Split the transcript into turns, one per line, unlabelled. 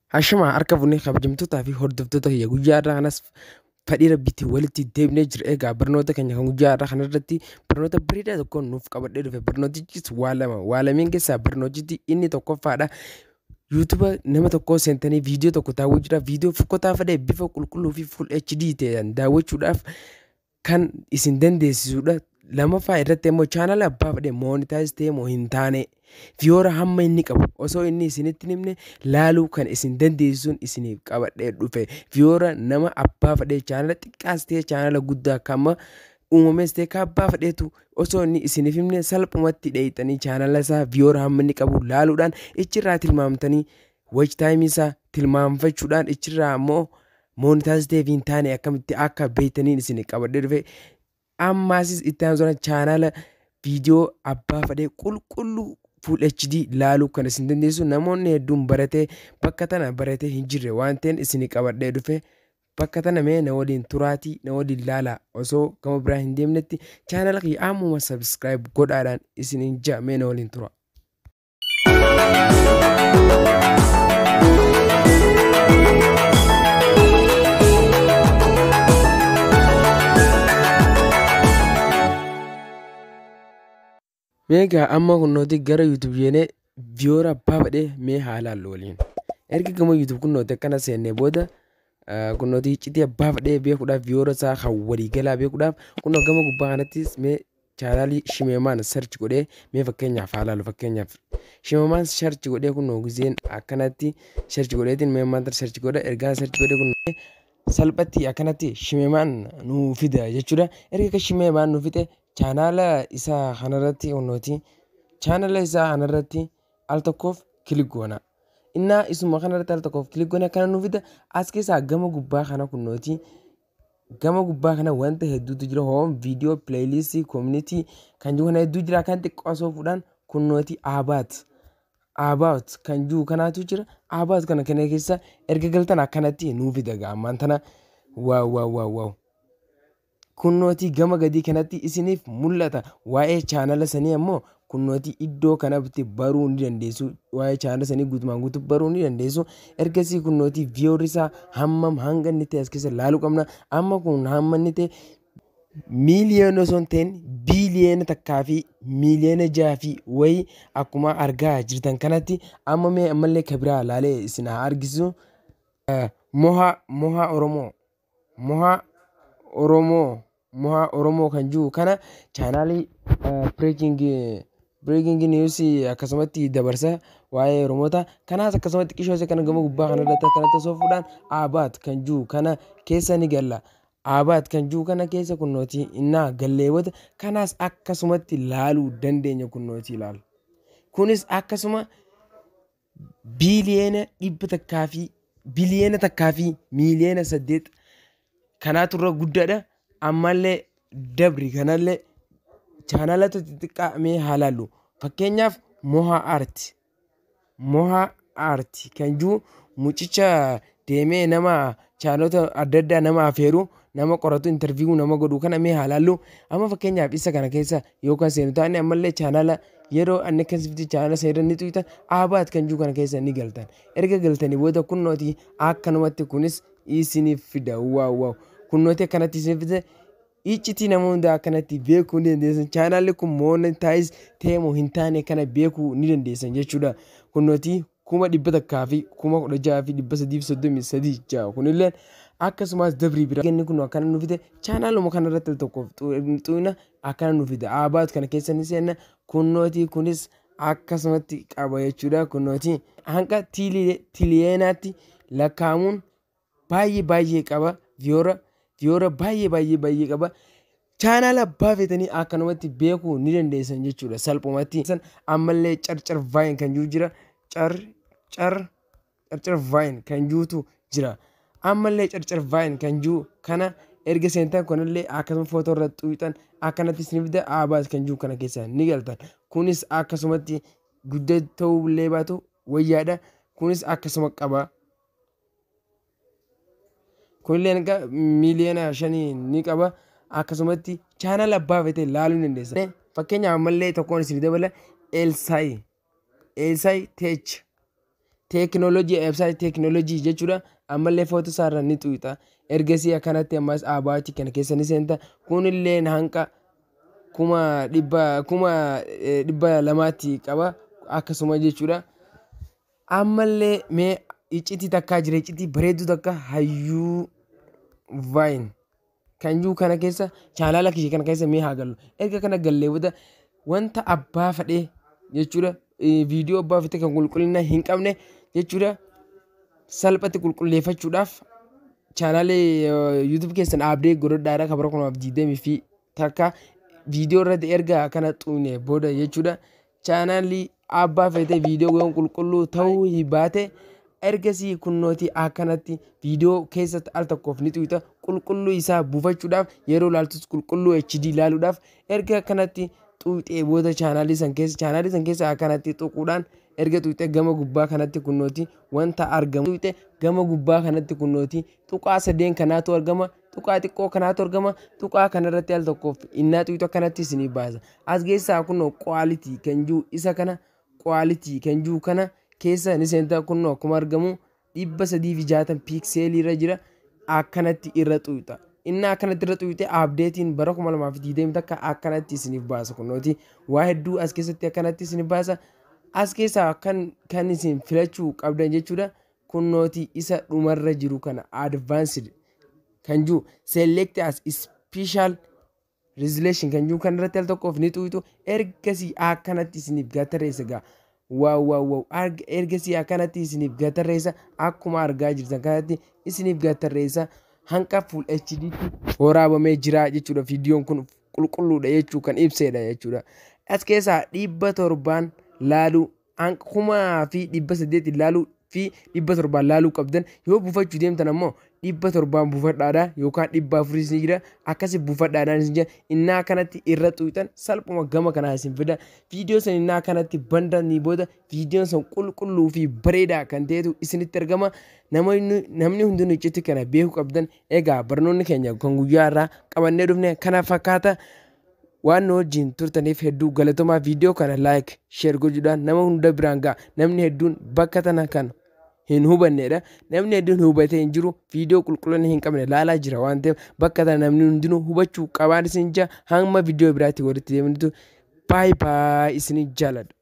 Hashima harka fuunee kabajamtootaa fi hordoftoota kiyya guyyaa irraa kanas fedhii rabbiitti walitti deebinee jira. Egaa barnoota keenya kan guyyaa irraa kanarratti barnoota bareedaa tokko nuuf qabadhee dhufe. Barnootichis waa lama. Waa lameen keessaa barnootichi inni tokkoffaadha. Yuutuuba nama tokkoo seentanii viidiyoo tokko daawwachuudhaaf viidiyoo fokkotaa fedhe bifa qulqulluu fi full HD ta'een daawwachuudhaaf kan isin dandeessisudha. Lamaffaa irratti immoo chaanala abbaa fedhe monetize ta'e moo hin taane viewer hamma inni qabu osoo inni isinitti hin himne laaluu kan isin dandeessisuun isiniif qabadhee dhufe. Viewer nama abbaa fedhe chaanala xiqqaas ta'e chaanala guddaa akka amma uumames ta'e ka abbaa fedheetu osoo inni isiniif himne salphumatti dheeyxanii chaanala isaa viewer hamma inni qabu laaluudhaan ichirraa tilmaamtanii watch time isaa tilmaamfachuudhaan ichirraa ammoo monetize ta'e fi hin taane akkamitti akka beeytaniin isin qabadhee dhufe. Ammaasis itti aansuudhaan chaanala viidiyoo abbaa fedhee qulqulluu full HD laaluu kan isin dandeessu namoonni hedduun baratee bakka tana baratee hin jirre waan ta'een isin qabadhee dhufe. Bakka tana mee na waliin turaatii na waliin laalaa osoo gama biraa hin deemnetti chaanala kiyya ammuma subscribe godhaadhaan isin hin ja'a mee na waliin tura. Meegaa amma kunnooti gara YouTube jeenee viewer abbaa fedhee mee haa laallu waliin. Erga gama YouTube kunnooti akkana seennee booda kunnooti iccitii abbaa fedhee beekuudhaaf viewer isaa kan waliigalaa beekuudhaaf kunnoo gama gubbaa kanattis mee chaanaalii Shimeemaan search godhee mee fakkeenyaaf haa laallu. Fakkeenyaaf Shimeemaan search godhee kunnoo gizeen akkanatti search godheetiin mee maanta search godha ergaan search godhee kunnoo salphatti akkanatti Shimeemaan nuu fida jechuudha. Erga akka Shimeemaan nuu fide chaanaala isaa kanarratti kunnooti chaanaala isaa kanarratti al tokkoof click goona. Innaa isuma kanarratti al tokkoof click goona kana nuu fida. As keessaa gama gubbaa kana kunnooti gama gubbaa kana wanta hedduutu jira. Home, video, playlist, community kan jiru kana hedduu jira. Kan xiqqoo osoo fuudhaan kunnooti about kan jiru kanaatu jira. About kana kana keessa erga galtan akkanatti nuu fida ammaan tana wow wow wow wow. Kunnooti gama gadii kanatti isiniif mul'ata. Waa'ee chaanala sanii ammoo kunnooti iddoo kanatti baruu ni dandeessu. Waa'ee chaanala sanii guutumaan guutuu baruu ni dandeessu. Ergasii kunnooti viewer isaa hammam hanga inni ta'e as keessa laaluu qabna. Amma kun hamma inni ta'e miiliyoona osoo hin ta'in 1.6 biiliyoona fi wayii akkuma argaa jirtan kanatti. Amma mee ammallee kabiraa laalee isin haa argisiisu. Mohaa Oromoo Mohaa Oromoo Mohaa Oromoo kan jiru kana chaanaalii breaking news akkasumatti dabarsa waa'ee Oromoota. Kanaas akkasumatti qishoo kana gama gubbaa kanarratti akkanatti osoo fuudhaan about kan jiru kana keessa ni galla. About kan jiru kana keessa kunnooti innaa galleewwata kanaas akkasumatti laaluu dandeenya kunnooti ilaalu. Kunis akkasuma 100 fi 1.8 biliyoona kanaatu irra guddaadha. Ammallee dabri kanallee chaanaalota xixiqqaa mee haa laallu. Fakkeenyaaf Mohaa Art. Mohaa Art kan jiru mucicha deemee nama chaanalota adda addaa nama afeeru nama qoratu interview nama godhu kana mee haa laallu. Amma fakkeenyaaf isa kana keessa yookaan seenu taane ammallee chaanala yeroo anni akkasitti chaanala seera ni tuqxan about kan jiru kana keessa ni galtan. Erga galtanii booda kunnooti akkanumatti kunis isiniif fida. Wow wow. Kunnooti akkanatti isiniif fida. Iccitii nama hundaa akkanatti beekuu ni dandeessan. Chaanaalli kun monetize ta'e moo hin taane kana beekuu ni dandeessan jechuudha. Kunnooti 116,333 ja'a. Kunillee akkasumas dabrii bira. Inni kun akkana nu fide chaanaaluma kanarratti tokkoof xuqina akkana nu fida. About kana keessa ni seenna. Kunnooti kunis akkasumatti qaba jechuudha. Kunnooti hanga tiliyeenaatti lakkaa'amuun baay'ee baay'ee qaba. Viewer baay'ee baay'ee baay'ee qaba. Chaanaala abbaa feetanii akkanumatti beekuu ni dandeessan jechuudha salphumatti. Ammallee Carcar Vine kan jiru jira. Car car Carcar Vine kan jirutu jira. Ammallee Carcar Vine kan jiru kana erga seentan kunillee akkasuma footoo irratti xuqxan akkanatti isin fida about kan jiru kana keessa ni galtan. Kunis akkasumatti guddaa ta'uu illee baatu wayyaadha. Kunis akkasuma qaba. Kunillee hanga 5 miiliyoona ni qaba. Akkasumatti chaanala abbaa feete laaluu ni dandeessa. Fakkeenyaaf ammallee tokkoon isin dabala Elsaayi. Elsaayi Tech. Teekinooloojii Eebsaa Teekinooloojii jechuudha. Ammallee footoo isaarra ni xuuxa. Ergasii akkanatti ammas about kana keessa ni seenta. Kunillee hanqa 100,000 200,000tti qaba akkasuma jechuudha. Ammallee mee iccitii takkaa jira, iccitii bareedduu takka, hayyuu vaayin kan jiru kana keessa, chaanaala kiyya kana keessa mee haa gallu. Erga kana gallee booda wanta abbaa fedhee jechuudha, viidiyoo abbaa fedhe kan qulqullina hin qabne jechuudha, salphatti qulqulleeffachuudhaaf chaanaalee YouTube keessan update godhadhaadha. Kan bara 2021 viidiyoo irratti erga kana xuqne booda jechuudha, chaanaalii abbaa fedhe viidiyoo qulqulluu ta'uu baate, ergasii kunnooti akkanatti viidiyoo keessatti al tokkoof ni xuqxa. Qulqulluu isaa buufachuudhaaf, yeroo ilaaltus qulqulluu HD ilaaluudhaaf, erga akkanatti xuqxee booda chaanaalii san keessa akkanatti xuquudhaan, erga xuqxee gama gubbaa kanatti kunnooti wanta argamu, xuqxee gama gubbaa kanatti kunnooti tuqaa sadeen kanaatu argama, tuqaa xiqqoo kanaatu argama. Tuqaa kanarratti al tokkoof innaa xuqxu akkanatti isinii baasa. As keessaa kunnoo quality kan jiru, isa kana quality kan jiru kana keessa ni seenta. Kunnoo akkuma argamu 360 pixelii irra jira, akkanatti irra xuqxa. Inni akkanatti irra xuqxe updateiin bara 2021 akkanatti isiniif baasa. Kunnooti waa hedduu as keessatti akkanatti isiniif baasa. As keessaa kan isin filachuu qabdan jechuudha, kunnooti isa dhumarra jiru kana, advanced kan jiru, select as special resolution kan jiru kan irratti al tokkoof ni xuqxu. Ergasii akkanatti isiniif gatarreessa gaa. Wow, wow, wow! Ergasii akkanatti isiniif gatarreessa. Akkuma argaa jirtan kanatti isiniif gatarreessa. Hanqa full HD waraabamee jira jechuudha. Viidiyoon kun qulqulluudha jechuu kan ibsedha jechuudha. As keessaa 700n laaluu, hanqa 1800 laaluu fi 700n laaluu qabdan. Yoo buufachuu deemtan ammoo 700n buufadhaadha, yookaan 400s ni jira, akkasi buufadhaadhaan isin jira. Innaa akkanatti irra xuuxan salphuma gama kanaa isin fida. Viidiyoo san innaa akkanatti bandanii booda viidiyoon san qulqulluu fi bareedaa kan ta'etu isinitti argama. Namni hundinuu iccitii kana beekuu qabdan. Egaa barnoonni keenya kan guyyaa irraa qabannee dhufne kana fakkaata. Waan nu wajjin turtaniif hedduu galatomaa. Viidiyoo kana like, share gochuudhaan nama hunda biraan ga'a. Namni hedduun bakka tana kan hin hubannedha. Namni hedduun hubatee hin jiru, viidiyoo qulqullina hin qabne laalaa jira waan ta'eef, bakka tana namni hundinuu hubachuu qabaan isin jaa. Hamma viidiyoo biraatti walitti deemnutu, baay'ee baay'ee isin jaaladha.